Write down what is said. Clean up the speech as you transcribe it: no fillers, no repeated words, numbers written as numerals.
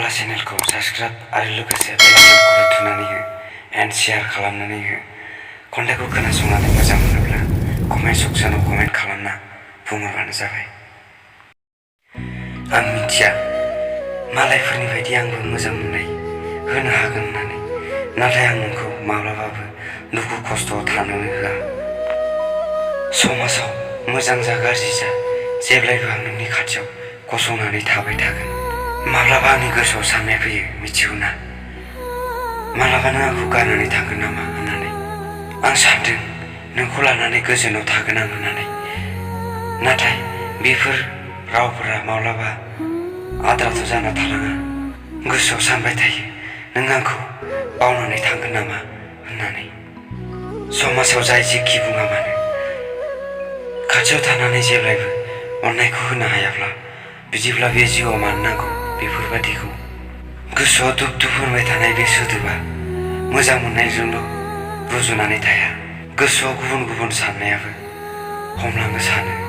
बाला चेनेलखौ साबस्क्राइब आरो लोगोसे बेल आइकनखौ थुनानै हो एन्ड शेयार खालामनानै हो। खन्थाइखौ खोनासंनानै मोजां मोनोब्ला कमेन्ट सेक्सनाव कमेन्ट खालामना बुंहरबानो जाबाय। आं मिथिया मालायफोरनि बायदि आंबो मोजां मोननाय होनो हागोन होननानै, नाथाय आं नोंखौ माब्लाबाबो दुखु खस्थ'आव थानोनो होआ। समाजाव मोजां जा गाज्रि जा जेब्लायबो आं नोंनि खाथियाव गसंनानै थाबाय थागोन। माब्लाबा आंनि गोसोआव साननाय फैयो, मिथिगौ ना? माब्लाबा नों आंखौ गारनानै थांगोन नामा होननानै। आं सानदों नोंखौ लानानै गोजोनाव थागोन आं होननानै, नाथाय बेफोर रावफोरा माब्लाबा आद्राथ' जाना थालाङा। गोसोआव सानबाय थायो नों आंखौ बावनानै थांगोन नामा होननानै। समाजाव जाय जेखि बुङा मानो खाथियाव थानानै जेब्लायबो अननायखौ होनो हायाब्ला बिदिब्ला बे जिउआव मानो नांगौ बेफोरबादिखौ। गोसोआव दुब दुब होनबाय थानाय बे सोदोबा मोजां मोननायजोंल' रुजुनानै थाया। गोसोआव गुबुन गुबुन साननायाबो हमलांनो सानो।